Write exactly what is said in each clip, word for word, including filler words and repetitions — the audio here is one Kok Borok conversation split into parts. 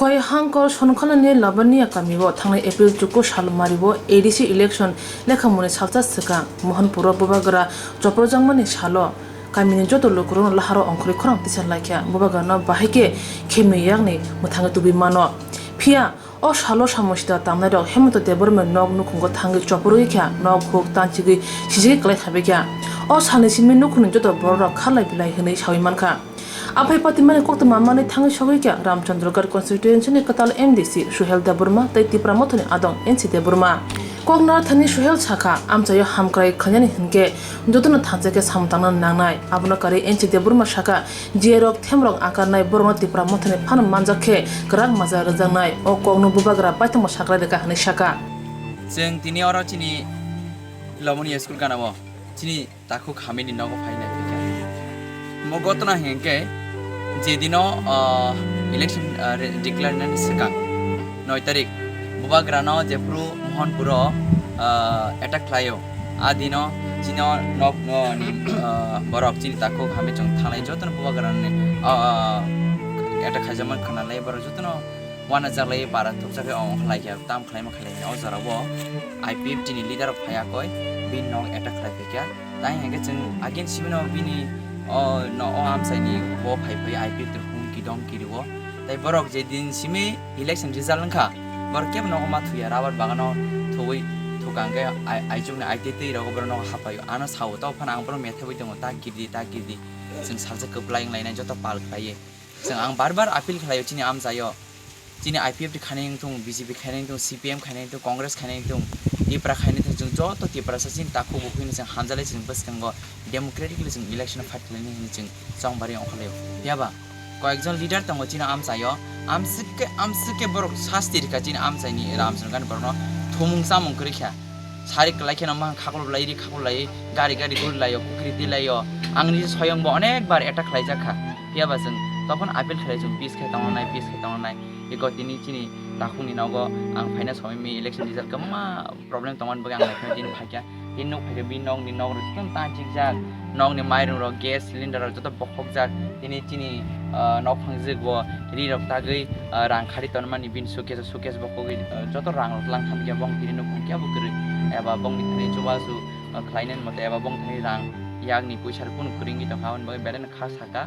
Koihangkor Sonkholani Labaniya kamio thangnai April chuku sal mario A D C election lekhamungni salsa swkang Mohanpuro bubagra chopropjakmani salo kamini joto lukurokno laharo ongkhorwi khorang tisalai kha. Bubagrano bahai khe khemni yakni mwthangwi tubui mano. Phiya o salo samung sida tamnairok Hemanta Debbarmani nok nukhungo thangwi chopropwi kha, nok huk tanchigwi sijigwi kwlai khabai kha. O salni simi nukhungni joto bororok kharlai bilai hwnwi saui mankha. Aphai patimani koktwma manwi thangwi sogwi kha Ramchandragarh constituency ni kwtal M D C Suhel Debbarma tei Tipra Mothani adong N C Debbarma. Kok narwkthani Suhel sakha, amchaio hamkrai khlainani hinkhe jotono thansa khe samung tangna nangnai. Abono karwi N C Debbarma sakha, J A rok themrok ankarnai borokno Tipra Mothani phano manjak khe kwrak maja rwjaknai. O kokno bubagra paithago sakhlai rwkha hwnwi sakha. Chwng tini oro chini Lomoni school gana-o chini takhuk hamini nogo phai nai phai kha. Mo gotona hinkhe je dino, ah, election, ah, re-, declare nani swkang noi tarik bubagrano jephru Mohanpuro, ah, attack khlaio. A dino chino nok, no, ni, ah, borok chini takhuk hami chwng thangnai jotono bubagrani, ah, ah, attack khaijakma khwnalai borok jotono uanajaklai bara thukjakhe ongkhlaikha tam khlaima khlaikha o jorao I P F T ni leader phaiya koi bini nok attack khlai phaikha. Tai hinkhe chwng again sibino bini o no o amchaini bo phai phai I P F T humki domki rwo. Tai borok je din simi election result wngkha, borok kebo nogo ma thuya, rubber bagano thuwi thukang khe ai-, aichukni aitwi twi rogo borok nogo hapaio. Ano sao to phano ang borok methaiwi tongo, ta girdi, ta girdi. Chwng salsa kwplai wnglainai joto pal khlaiwi. Chwng ang bar bar appeal khlaio chini amchaio. Chini I P F T khainai wngthung, B J P khainai wngthung, C P M khainai wngthung, Congress khainai wngthung, Tipra khainai wngthung, chwng joto Tiprasa chini takhuk bukhukno chwng hamjalai chwng bwskango democratically chwng election fight khlainai hwnwi chwng chongbarwi ongkhorlaio. Phiyaba koyekjon leader tongo chini amchaio, amswk khe, amswk khe borok sasti rwkha chini amchaini Ramchandra Gandhi borokno thumung chamung kwrwi kha. Sari kwlai kheno mahang khaklop lai ri khaklop lai gari gari guri laio kukri twi laio. Angni soyong bo onek bar attack khlaijak kha. Phiyaba chwng tokon appeal khlai chwng peace khai tongna nai, peace khai tongna nai. Eko tini chini takhukni nogo ang phaina somoi mi election result kwbangma problem tongmani bagwi ang naikhe tini phaikha. Tini nuk phaikha bini nokni nok rok jotono tanchikjak, nokni mairung rok, gas cylinder rok joto bokhokjak. Tini chini, ah, nok phangjwk bo ri rok tagwi, ah, rang khari tonmani bini suitcase, suitcase bokhogwi, ah, joto rang rok tlang thamkhe bong tini nukhung kebo kwrwi eba bongni thani chubachu, ah, khlainani mote eba bong thani rang yakni puisa rok kunu kwrwi wngwi tongkha aboni bagwi belai no kha sakha.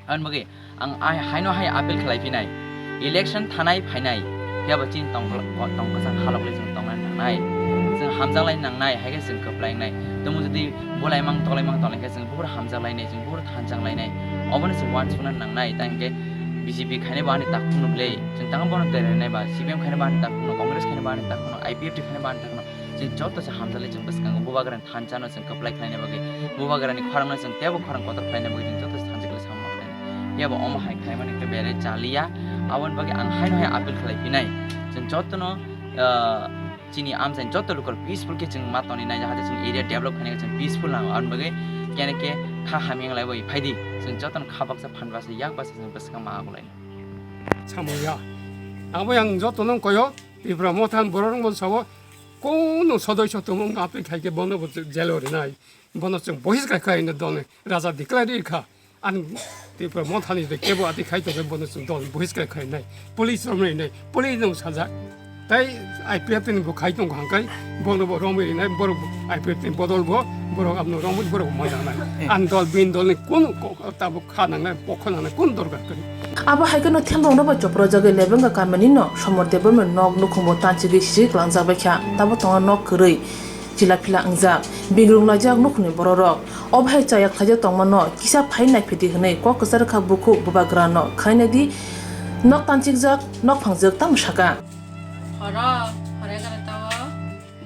Aboni bagwi ang ai haino hai appeal khlai phinai, election thanai phainai, phiyaba chini tong, tong kwchang halok le chwng tongna nangnai, chwng hamjak lai nangnai, hai khe chwng kwplai wngnai. Tamo jodi bolai mang tolai mang tolai khe chwng buphuru hamjak lainai, chwng buphuru thansa wng lainai, obono chwng uansukna nangnai. Ta hinkhe B J P khainai bo ani takhuk no ble, chwng tamo bono tere nai ba, C P M khainai bo ani takhuk no, Congress khainai bo ani takhuk no, I P F T khainai bo ani takhuk no, chwng joto se hamjak lai chwng bwskango bubagrani thansa no chwng kwplai khlaina bagwi, bubagrani khorang no chwng teibo khorang kotor khlaina bagwi chwng joto se thansa kwlai samung khlaina. Phiya bo omo hai khlaimani khe belai chaliya, aboni bagwi ang haino hai appeal khlai phinai, chwng jotono, ah, chini amchaini joto lukurok peaceful khe chwng ma toni nai, jahate chwng area develop khaina khe chwng peaceful nango, aboni bagwi kene khe kha hamya wng lai bai phai di, chwng jotono kha baksa phan baksa yak baksa chwng bwswkang ma ago lai. Samung ya. Abo yang jotono koyo Tipra Motha ni borok rok bo sao, kono sodoi sotomung appeal khai khe bono bo jail o rinai. Bono chwng bohiskar khlaina dol ni raja declare ri kha. Ang Tipra Motha ni de kebo ati khai tongkhe bono chwng dol ni bohiskar khlainai. Police rok nai nai, police no sajak. Tai I P F T ni bo khai tong hangkai, bono bo romwi rinai, borok I P F T ni bodol bo, borok abno romwi borok bo manjaknai. Ang dol bin dol ni kono ko-, tabuk kha nangnai, pokha nangnai, kono dorkar kwrwi. Abo hai kheno themrokno bai chopropjagwi Lebengka kamini no Somor Debbarma nok nukhungo tanchigwi sijik langjak bai kha. Tabo tongo nok kwrwi. Chila phila wngjak, bingrung laijak nukhungni bororok. O bahai chaya khlaijak tongmano kisa phai naiphidi hwnwi kok kwchar kha bukhuk bubagrano khainai di nok tanchikjak, nok phangjak tamo saka. Horo, horo egarota o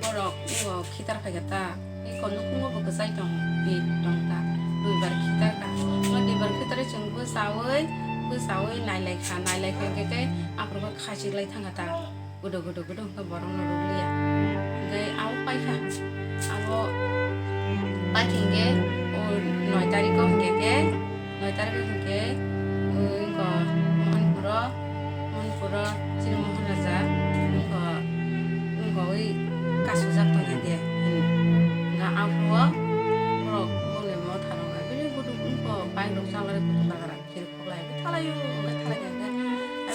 borok wngo khitar phaikha ta. Eko nukhungo bo kwchai tong, bi tong ta. Duibar khitar kha. O duibar khitarwi chwng bwsawi, bwsawi nailai kha, nailai kha hwnkhe tei aphuru khe khachik lai thangkha ta. Gudo gudo gudo hwnkhe borokno rwliya. Hwnkhe abo paikha. Abo paikha hwnkhe o noi tarikgo hwnkhe khe, noi tarikgo hwnkhe, wngkha Mohanpuro, Mohanpuro chini Moharaja wngkha, wngkha wi kasujak tongya de. Hwnkhe aphuru borok boni motha rok bini gudo wngkha bike rok chalai kutu kalara khiri khoklai thalai o hwnkhe thalai kha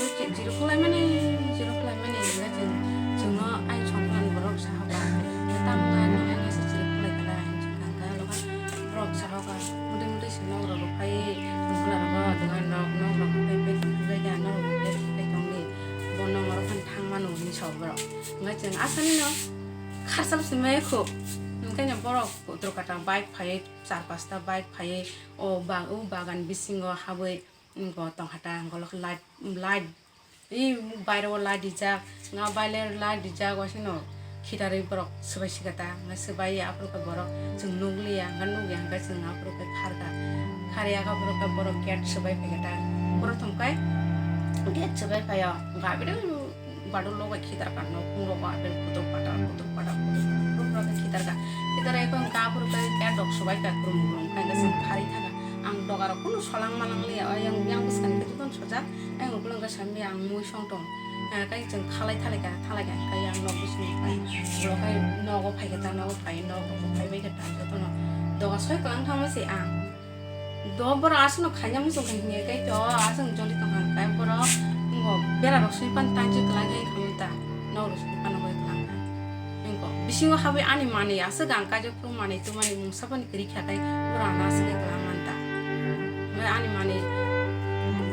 hwnkhe. Chiri khulai mani, chiri khulai mani, hingke chwng, chwngno ayang songkran borok sahoka, tamo ani ayang se chiri khulai kala, hingke chwng kha, kha, lokha, borok sahoka, muti muti se nok rok phai, chwng khula rogo, dogan rok, nok rok phai, phai, phai, phai, phai, nok rok phai, phai, phai, tongdi, bo nok rok phano thang mano, hini sa borok. Hingke chwng asani no, kharsal se mai kho, hingke no borok, kotor kata bike phai, char pasta bike phai, o ba-, o bagan bisingo habwi, Bo tong kha ta, golok light, light, i baire o light rijak, nga baile light rijak, waisano khitarwi borok swbai si kha ta, nga swbai ya, aphuru khe borok chwng nukliya, nga nukya hwnkhe chwng aphuru khe khar kha, khar ya khe aphuru khe borok gate swbai phai kha ta, borok thum khe gate swbai phai o, nga bide. Badol logo khitar ka nokung rogo apel kutuk patar, kutuk patar, kutuk patar, kutuk patar khitar ka. Khitar ka khe ka aphuru khe kya dok subai ka krum krum khe ka sing khari thaka. Ang doga rok kunu solang malang liya, o yang, yang bwskan khe jotono sojak. Ang ukulung khe sami ang mui song tong. Khe chwng khalai thalai ka, thalai ka khe yang nok bising khe. Ulo khe nogo phai khe ta, nogo phai, nogo phai bai khe ta jotono. Doga soi kwlang thangma se ang. Do borok aswkno khaina muchung kha hinkhe khe to aswk joli tong kha, khe borok wngkha bera rok swi pan tanchi kwlai khe kham ta, nok rok swi pan bai kwlang kha. Wngkha bisingo habwi ani manwi aswk ang kaijakmani tumani mungsa pani kwrwi kha, tei borok ano aswk khe kwlang man ta. Omo ani manwi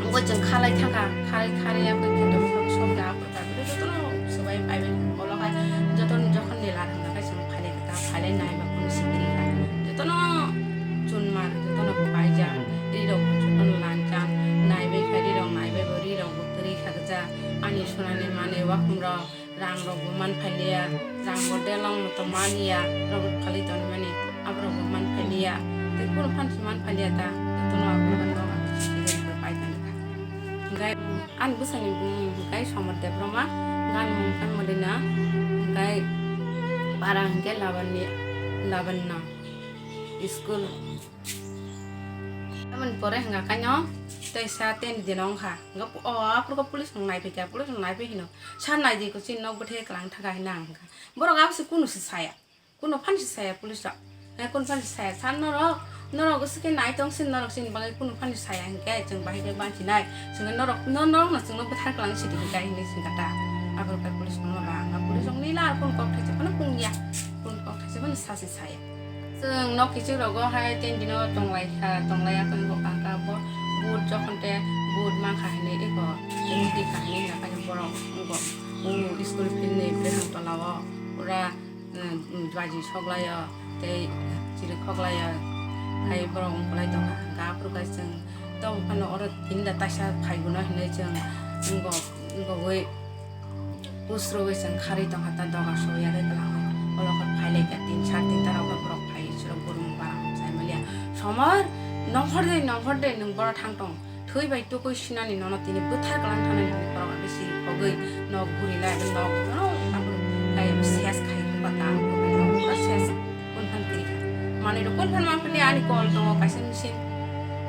wngkha chwng khalai thangkha, khalai khalai ya khe khe to sok ya. Tabuk jotono swbai paibai, olo hai jotono jokhon ni lar hwnka khe chwng phailai kha, phailai nai ba kunu sikiri kha. Jotono chunmar, jotono paijak, ri rok jotono lanchak, naibai kha ri rok, naibai bo ri rok bo kwrwi kha kisa. Ani sunani manwi wakhum rok, rang rok bo man phailiya, rang bo delong moto maliya, rok phalwi tongmani, aborok bo man phailiya. Tei kunu phan se man phailiya ta, jotono aborok no sikiri kha, pai tong kha. Hingke Ani bwsani bumung hwnkhe Somar Debbarma, ganmung hwnkhe Molina, hwnkhe para hwnkhe Labanni, Labanna school. Tamoni pore hwnkha kaino teisa teni dino wngkha. Hwnkhe o aphuru khe police rok naiphikha, police rok naiphai hino, "Sir, naidi ko chini nok bwthai kwlang thangkha," hinwi ang hwnkha. Borok abose kunu se saya. Kuno phan se saya police rok. Eh, kuno phan se saya. San norok, norok se ke nai tong sin norok sin bagwi kuno phan se saya hingke chwng bahai khe banchi nai. Chwng norok, no, norok no chwng no bwthar kwlang sidi hingka hinwi singka ta. Aboni police no ba, anga police rok ni la kun kok thaisa phano pung ya. Kun kok thaisa phano sa se saya. Chwng nok kichik rogo hai ten dino tonglai kha, tonglai ya khe bo kaka bo, boot jokhon te boot man kha hinwi eko, tini di kha hinwi hingka khe borok eko, o school field ni bwrwi hang tola o pura Baji soklaio, tei chiri khoklaio, hai borok wngkolai tongkha. Hwnkhe aphuru khe chwng tong phano oro tinda taisa phaibono hinwi chwng wngwi usrugwi chwng kharwi tongkha ta doga soya de kwlangwi. Olo khe phailaikha tin sar tinta rok borok phai chwrwk burung barang chai maliya. Somar nongkhor de nongkhor de nwng boro thang tong. Thwi bai tukui sinani nono tini bwthar kwlang thani hinwi borok abo siri khogwi nok guri lai abo nok no abo kaibo ses khai ba ta nok pura ses kun phan twi kha. Manwi rok kun phan ma phani ani kol tongo kaisa machine.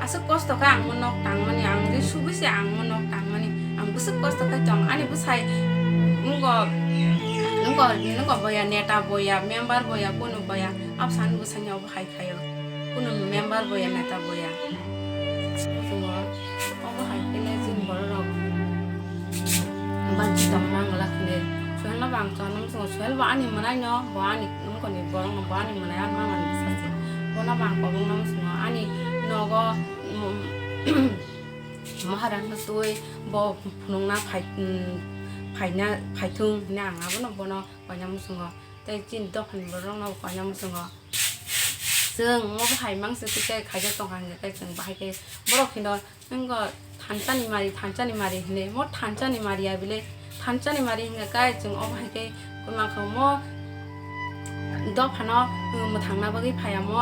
Aswk kosto kha ang mo nok tangmani ang ri subui se ang mo nok tangmani ang bwswk kosto khai tong ani bwsai wngko wngko wngko boya neta boya member boya kunu boya absani bwsai ni obo hai khaio kunu member boya neta boya. Tongo. Obo hai khe le chini borok rok banchi tong nang glak khe le. Sohel no bo ang chana muchungo, Sohel bo ani mwnai no, bo ani wngkoni borok no, bo ani mwnai ano mama ni bwsa se. Bono bo ang kobong no muchungo, ani nogo, mm, Maharaj no twi bo phunukna phai, mm, phaina, phaithung hinwi ang abono bono koina muchungo. Tei chini dophani borok rok no koina muchungo. Chwng omo bo hai mangsa tei khaijak tongkha hingkhe chwng bahai khe borok hino wngkha thansa ni mari, thansa ni mari hinwi. Mo thansa ni mari ya bile, thansa ni mari hingkha khe chwng omo hai khe kwma khe mo dophano mwthangna bagwi phaiya, mo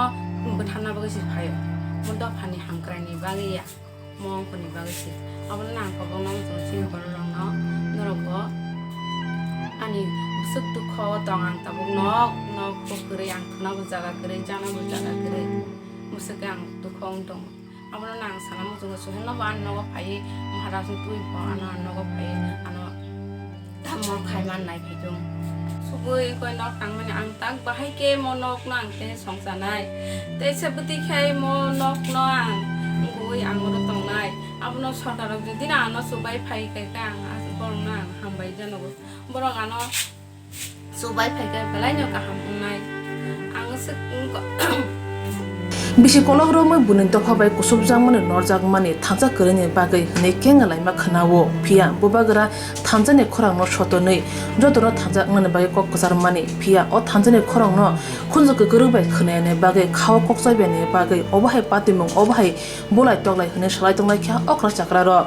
bwtharna bagwi se phaio. Mo dophani hamkrai ni bagwi ya. Mo wngkha ni bagwi se. Abono nang kobong no muchungo chini borok rok no, norok bo ani bwswk dukho o tong ang tabuk nok, nok bo kwrwi ang thwna bo jaga kwrwi, chana bo jaga kwrwi. Bwswk khe ang dukho wng tongo. Abono nang sana muchungo Sohel no bo ani nogo phaiwi Maharaj ni twi bo ano ani nogo phaiwi ano Tamo khai man nai phai tung. Sugui koi nok tangmani ang tak bahai khe mo nok no ang khe songchanai. Tei se bwtwi khai mo nok no ang gui ang oro tongnai. Abono sorkar rok jodi na ano chubai phai khe, khe ang as-, borok no ang hambai janogo. Borok ano chubai phai khe belai no kaham wngnai. Ang se wngkha. Bisi kolok romwi buini dopha bai kusubjakmani norjakmani thansa kwrwini bagwi hwnwi kenga laima khwnao. Phiya bubagra thansa ni khorang no sotonwi jotono thansa wngnani bagwi kok kwcharmani. Phiya o thansa ni khorang no khunju kwrwk bai khwnayani bagwi khao kok chaibani bagwi obo hai patimung obo hai bulai toklai hwnwi salai tonglai kha okra chakra rok.